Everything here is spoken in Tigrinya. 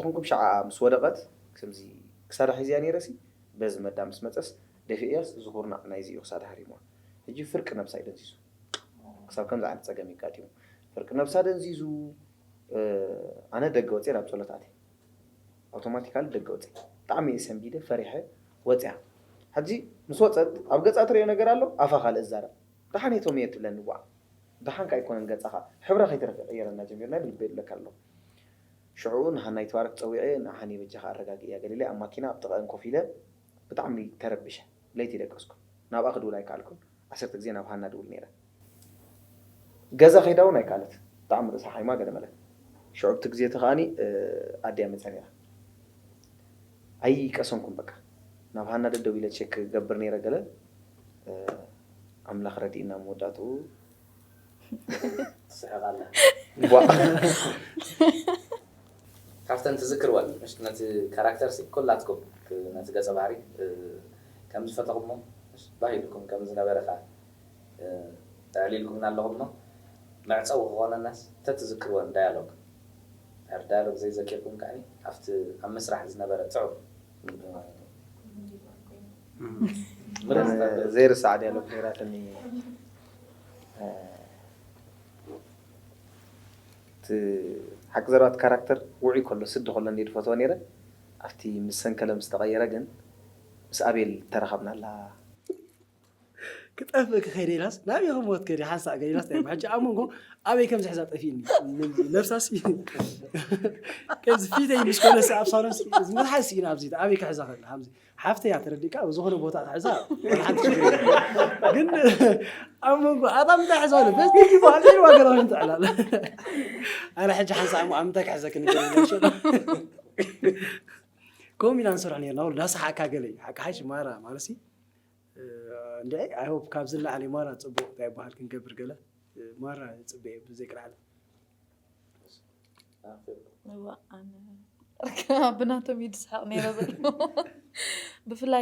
ዝኾንኩም ሸዓ ምስ ወደቐት ከምዚ ክሳዳ ሒዝያ ነይረሲ በዚ መዳ ምስ መፀስ ደፊእያስ ዝኹርናዕ ናይዚ እዩ ክሳዳ ሃሪምዋ። ሕጂ ፍርቂ ነብሳ እዩ ደንዚዙ። ክሳብ ከምዚ ዓይነት ፀገም ይጋጢሙ። ፍርቂ ነብሳ ደንዚዙ ኣነ ደገ ወፅየ ናብ ፀሎት ኣትየ። ኣውቶማቲካሊ ደገ ወፅየ። ብጣዕሚ እየ ሰንቢደ ፈሪሐ ወፅያ። ሕጂ ምስ ወፀት ኣብ ገፃ ትሪኦ ነገር ኣሎ ኣፋ ካልእ ዝዛረብ። ደሓን የቶም እየ ትብለኒ ዋዕ። ደሓንካ ኣይኮነን ገፃኻ ሕብራ ከይትረፍ ይቐየረና ጀሚርና ይብል ልበይ ይብለካ ኣለኹ። ሽዑ ንሃና ይትባረክ ፀዊዐ ንዓሓኒ በጃኻ ኣረጋግእያ ገሊለ ኣብ ማኪና ኣብ ጥቐአን ኮፍ ኢለ ብጣዕሚ ተረቢሸ። ለይቲ ደቀስኩ። ናብኣ ክድውል ኣይከኣልኩን። ዓሰርተ ግዜ ናብ ሃና ድውል ነይረ። ገዛ ከይዳ እውን ኣይከኣለት። ብጣዕሚ ርእሳ ሓይማ ገለ መለ። ሽዑ ብቲ ግዜ እቲ ከኣኒ ኣዲያ መፀ ነይራ። ኣይቀሰንኩን በቃ ናብ ሃና ደደው ኢለ ቼክ ገብር ነይረ ገለ ኣምላኽ ረዲእና መወዳእትኡ ትስሕቕ ኣላ። ቧ ካብተን ትዝክርወን ምሽ ነቲ ካራክተር ሲ ኩላትኩም ክ- ነቲ ገጸ ባህሪ እ፣ ከም ዝፈተኹሞ ምሽ ባህ ኢልኩም ከም ዝነበረ ከዓ እ፣ ተዕሊልኩምና ኣለኹም እሞ መዕፀዊ ክኾነናስ ተትዝክርወን ዳያሎግ ድሕሪ ዳያሎግ ዘይዘኪርኩም ከዓኒ ኣብቲ ኣብ ምስራሕ ዝነበረ ጥዑም ምርጥ ነበር። ዘይርሳዕ ዲያሎግ ነይራትኒ። እቲ ሓቂ ዘረባ እቲ ካራክተር ውዑይ ከሎ ስዲ ከሎ እንዲ ዝፈትዎ ነይረ ኣብቲ ምስ ሰንከለ ምስ ተቐየረ ግን ምስ ኣቤል ተረኻብናላ። ክጠፍእ ክኸይደ ኢላስ ናበይ ክሞት ከዲ ሓንሳእ ገለ ኢላስ እንታይ ሕጂ ኣብ መንጎ ኣበይ ከም ዝሕዛ ጠፊእኒ ነብሳስ ከምዚ ፊተይ ምስ ኮነስ ኣብ ሳሎን እዚ መትሓዚ ስኢና ኣብዚ ኣበይ ክሕዛ ከላ ከምዚ ሓፍተያ ተረዲእካ ኣብ ዝኾነ ቦታ ክሕዛ ወላ ሓንቲ ችግር የለን። ግን ኣብ መንጎ ኣታ ምንታይ ሕዛ ኣሎ በዚ ይባል ይባል ገለ ምንታይ ዕላል ኣረ ሕጂ ሓንሳእ እሞ ኣብ ምንታይ ክሕዘ ክንገር ከምኡ ኢና ንሰርሕ ነርና ወላ ዳሰሓካ ገለ እዩ ሓቂ ሓይሽ ማራ ማለት ሲ እንድዒ ኣይ ሆፕ ካብዚ ንላዕሊ ማራ ፅቡቕ እንታይ ይበሃል ክንገብር ገለ ማራ ፅበ ብዘይ ቅርዓለ እዋ ኣነ ብናቶም እዩ ዝስሓቕ ነይረ በል ብፍላይ